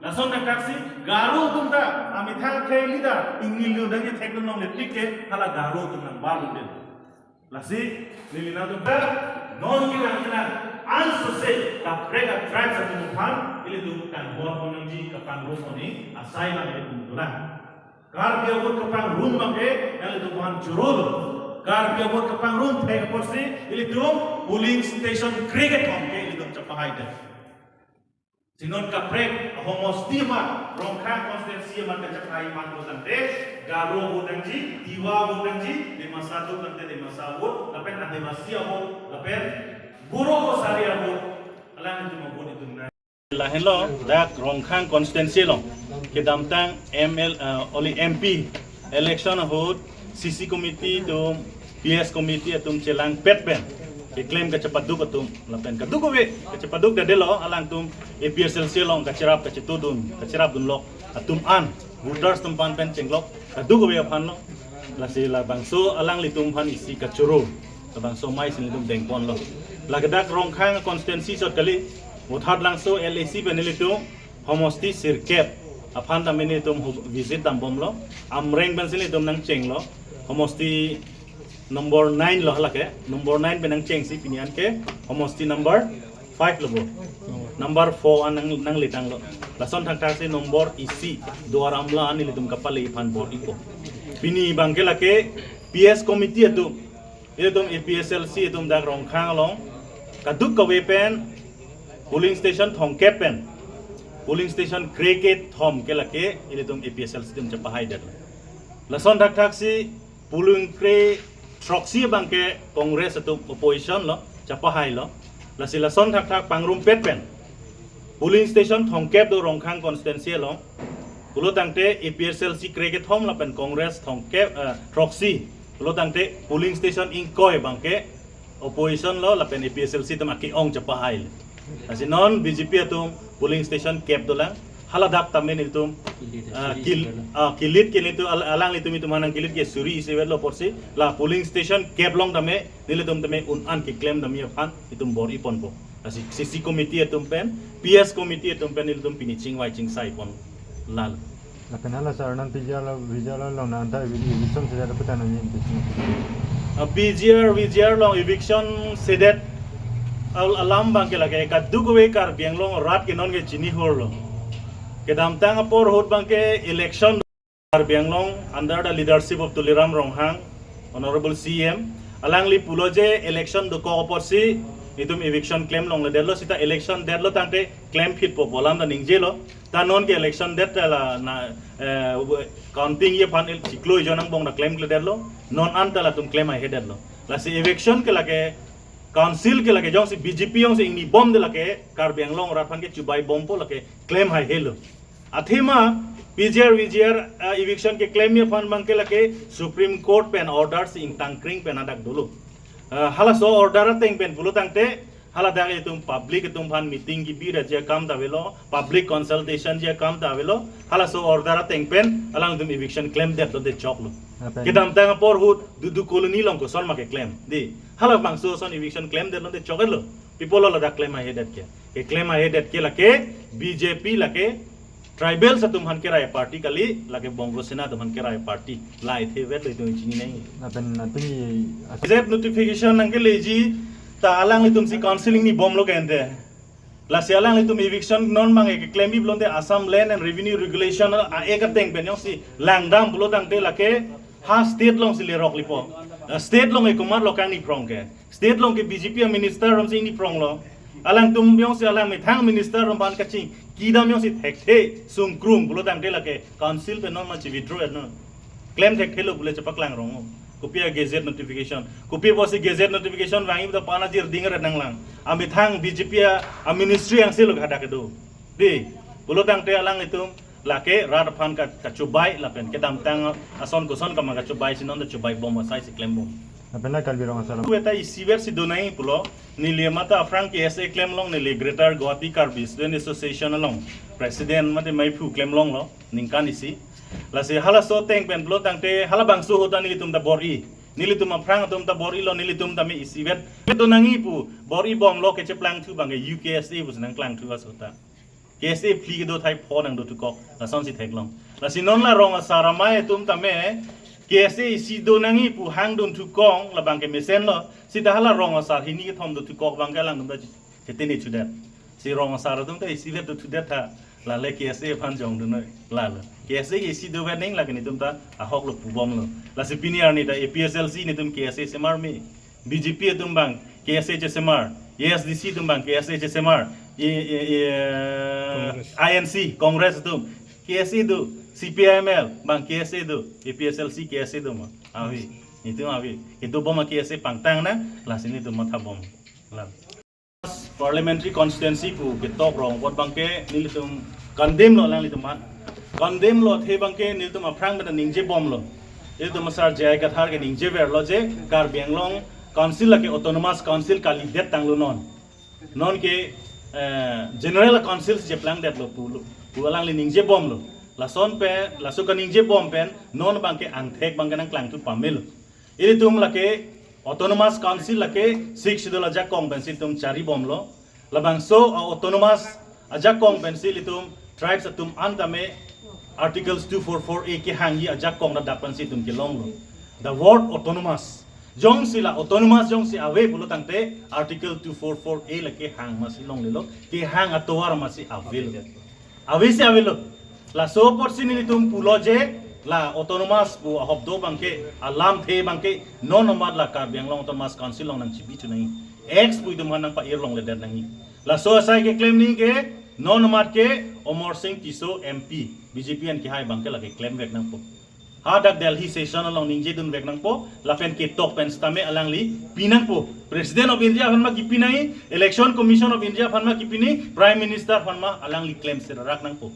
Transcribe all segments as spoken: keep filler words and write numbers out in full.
Lason thakthak si Garo atum ta amethang akhei leader ingni lu dagi thek dun longle tik ke hala Garo atum nang bar dun den. Lasi neli nangtum ta non kilang kilang ansose kaprek a tribes atum aphan ilitum kangbor pon nangji, kapangrum pon nangji asai abang ilitum dolang. Karbi ahut kapangrum abang ke nanglitum aphan choro lo. Karbi ahut kapangrum thek apotsi ilitum polling station kre kethom ke ilitum chepahai det. Si non kaprek ahomosti amat, Rongkhang constituency amat kachepahai amat lo tangte, Garo ahut nangji, Tiwa ahut nangji, Dimasa ahut tangte Dimasa ahut, lapen Adivasi ahut, lapen Boro Kachari ahut, alanglitum ahut itum nang. Lahenlo, dak Rongkhang constituency along kedamtang M L, eh, oli M P election ahut C C committee atum, P S committee atum chelangpet pen keklem kachepaduk atum lapen kadokave kachepaduk detdetlo, alangtum A P S L C along kacherap kachetudun, kacherap dunlok atum an voters atum aphan pen chenglok kadokave aphan lo. Lasi labangso alanglitum aphan isi kachoro, labangso amei si nelitum dengponlo. Lake dak Rongkhang constituency chot kali, Vothatlangso L A C pen nelitum homosti sirkep aphan tame nelitum ho-, visit dambomlo. Amreng pensi nelitum nangchenglo. Homosti number nine lo lake. Number nine pen nangchengsi pini an ke homosti number five lo bo. Number four an nang, nangletanglo. Lason thakthak si number isi Duar Amla an nelitum kapale aphan bor-ipo. Pini abang ke lake P S committee atum, ilitum A P S L C atum dak Rongkhang along kadokave pen polling station thomkep pen polling station kre kethom ke lake ilitum A P S L C atum chepahai detlo. Lason thakthak si polling kre throksi abang ke Congress atum opposition lo, chepahailo. Lasi lason thakthak pangrumpet pen polling station thomkep do Rongkhang constituency along. Pulo tangte A P S L C kre kethom lapen Congress thomkep, eh, throksi. Pulo tangte polling station ingkoi abang ke opposition lo lapen A P S L C atum ake-ong chepahailo. Lasi non B J P atum polling station kep dolang. Haladak tame nelitum, ah, kil-, ah, kilit ke nelitum al-, alanglitum itum hanang kilit ke suri isi vetlo apotsi la polling station kep along tame nelitum tame un-an keklem tame aphan itum bor-iponpo. Lasi C C committee atum pen, P S committee atum pen nelitum pini chingvai chingsai pon lalo. Lapen hala sir, non P G R lo, V G R lo along non anta evi-, eviction sedet aphuthak nangji. Ah, P G R, V G R along eviction sedet al-, alam abang ke lake kadokave Karbi Anglong arat ke non ke chini hurlo. Kedamtang apor ahut abang ke election Karbi Anglong under the leadership of Tuliram Ronghang, Honorable C M, alangli pulo je election dokok apotsi nelitum eviction klem longledetlo, seta election detlo tangte klem phitpo pu alam ta ningjelo. Ta non ke election det ta la na, eh, counting ye aphan el chiklo ijon angbong ta klemkledetlo. Non anta latum klem haihedetlo. Lasi eviction ke lake council ke lake jongsi B J P jongsi ingnibomde lake Karbi Anglong arat aphan ke chubaibompo, lake klem haihelo. Athema P G R, V G R, ah, eviction keklem aphan abang ke lake Supreme Court pen order si ingtangkring pen hadak dolo. Ah, halaso order ateng pen pulo tangte haladak itum public atum aphan meeting kebi raji akam ta avelo, public consultation ji akam ta avelo, halaso order ateng pen alangtum eviction klemdetlo de choklo. Lapen kedamtang apor ahut Dudu Colony along koson ma keklem. Di, halabangso ason eviction klemdetlo de choklo. Pi apotlo ladak klem haihedet ke. Keklem haihedet ke lake B J P, lake tribals atum aphan kerai party kali, lake Bongo Sena atum aphan kerai party. Lahei thevet lo itum chini nangji. Lapen atum i-, gazette notification nangkeleji ta alanglitum si council ingnibomlo kente. Lasi alanglitum eviction non abang ke keklem pi pulote Assam Land and Revenue Regulation a-act ateng pen jongsi langdam pulo tangte lake ha state along si lerok lipo. Ah, state along ke komatlo kangni phrong ke. State along ke B J P a minister atum si ingni phronglo. Alangtum jongsi alang methang minister atum aphan kachingki dam jongsi thekthe sungkrung pulo tangte lake council pen non ma chi withdraw non. Klem thekthelo pule chepaklang rong. Kopi a gazette notification. Kopi apotsi gazette notification vangji ta pana jir ding ret nanglang. Amethang B J P a, a ministry angse lo hadak kedo. Di, pulo tangte alanglitum lake rat aphan ka, kachubai lapen kedamtang ason koson kama kachubai si non ta chubaibom asai si klembom. Lapen la Karbi Rong Asar. Weta isiver si donai pulo, neli mate aphrang K S A klem long, neli Greater Guwahati Karbi Student Association along president mate maiphu klem longlo ningkan isi. Lasi halaso ateng pen pulo tangte halabangso ahut ta nelitum ta bor-i. Nelitum aphrang atum ta bor-ilo, nelitum tame isivet. Donangji pu bor-ibomlo, kecheplang thu abang ke U K S A pusi nangklang thu aso ta. K S A phli kedo thai pho nangdo thukok, lasonsi theklong. Lasi non la rong asar amei atum tame K S A isi do nangji pu hangdun thukong labang ke mesenlo. Seta hala rong asar hini kethom do thukok abang ke alangtum ta chetini chudet. Si rong asar atum ta isivet do thudet tha. Lale K S A aphan jongdun noi. Lale K S A isi dovet nangji lake netum ta ahoklo pubomlo. Lasi pini arni ta A P H L C netum K S A semar me. B J P atum abang K S A chesemar. A S D C atum abang K S A chesemar. I, i, i, eh, Congress. I N C, Congress atum K S A do. C P I M L abang K S A do. A P H L C K S A do ma. Ave. Netum ave. Kedobom a K S A pangtang nang, lasi netum mathabom. Lam. Parliamentary constituency pu ketok rong apot abang ke nelitum condemn lo alanglitum aphan. Condemn lo athe abang ke nelitum aphrang pen ningjebomlo. Nelitum asar J I Kathar ke ningjeverlo je Karbi Anglong Council lake autonomous council kalidet tanglo non. Non ke, eh, general council cheplangdetlo pulo. Pu alangli ningjebomlo. Lason pen, laso kaningjebom pen non abang ke angthek abang ke nangklangthu pamelo. Ilitum lake autonomous council lake Sixth Schedule ajakong pensi itum charibomlo. Labangso a autonomous ajakong pensi ilitum tribes atum an tame Articles two four four A kehangji ajakong ladak pensi itum kelonglo. The word autonomous. Jongsi la autonomous jongsi ave pulo tangte Article two four four A lake hang masi longlelo. Kehang atovar masi avelo. Avesi avelo. Laso apotsi nelitum pulo je la autonomous pu ahop do abang ke alamthe abang ke non amat la Karbi Anglong Autonomous Council along nangchibi chu nangji. Ex pu itum aphan nangpa-ir longledet nangji. Laso asai keklem nangji ke non amat ke Amarsing Tisso M P B J P an kehai abang ke lake klemvek nangpo. Hadak Delhi session along ningjedunvek nangpo, lapen ketok pen sitame alangli pi nangpo. President of India aphan ma kipi nangji, Election Commission of India aphan ma kipi nangji, Prime Minister aphan ma alangli klemse rak nangpo.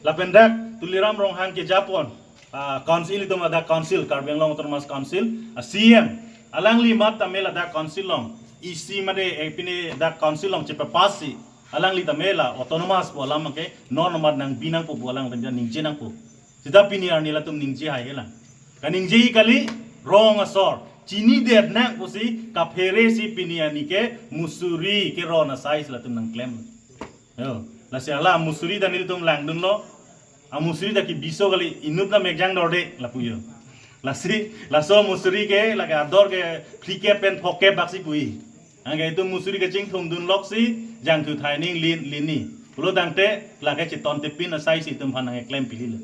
Lapen dak Tuliram Ronghang kejapon, ah, council itum ladak council, Karbi Anglong Autonomous Council, ah, C M, alangli mat tame ladak council along, isi made, eh, pini dak council along chepapass si, alangli tame la autonomous pu alam ke non amat nangbi nangpo pu alangli ningje nangpo. Sita pini arni latum ningje hai helang. Kaningje kali rong asor. Chinidet nang pusi kaphere si pini arni ke Mussoorie keron asai si latum nangklem. Yo, lasi hala Mussoorie ta nelitum langdunlo. A Mussoorie ta kebiso kali inut na mekjang dorde lapu yo. Lasi, laso Mussoorie ke lake ador ke phlikep pen phokep baksi pu-i. Anke itum Mussoorie kachingthumdun loksi jangthu thai ning lin, lin ni. Pulo tangte lake chetontepin asai si itum aphan nangklem pililo.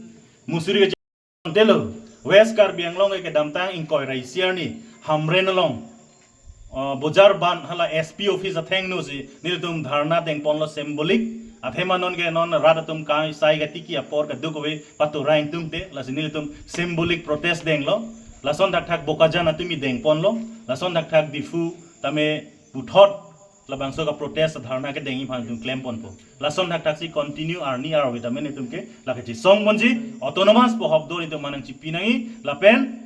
Mussoorie kachingthumdelo. West Karbi Anglong ke kedamtang ingkoi ra isi arni Hamren along, uh, Bojar Band hala S P office athengno si nelitum dharna dengponlo symbolic. Athema non ke non rat atum kai sai katiki apor kaduk ave patu rain tumte lasi nelitum symbolic protest denglo. Lason thakthak Bokajan atum mi dengponlo. Lason thakthak Diphu tame puthot labangso ka protest dharna kedengji aphan itum klemponpo. Lason thakthak si continue arni arve tame netum ke lake chisongponji autonomous pu hobdo netum aphan nangchipi nangji lapen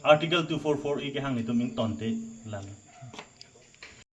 Article two four four A kehang netum ingtonte lang.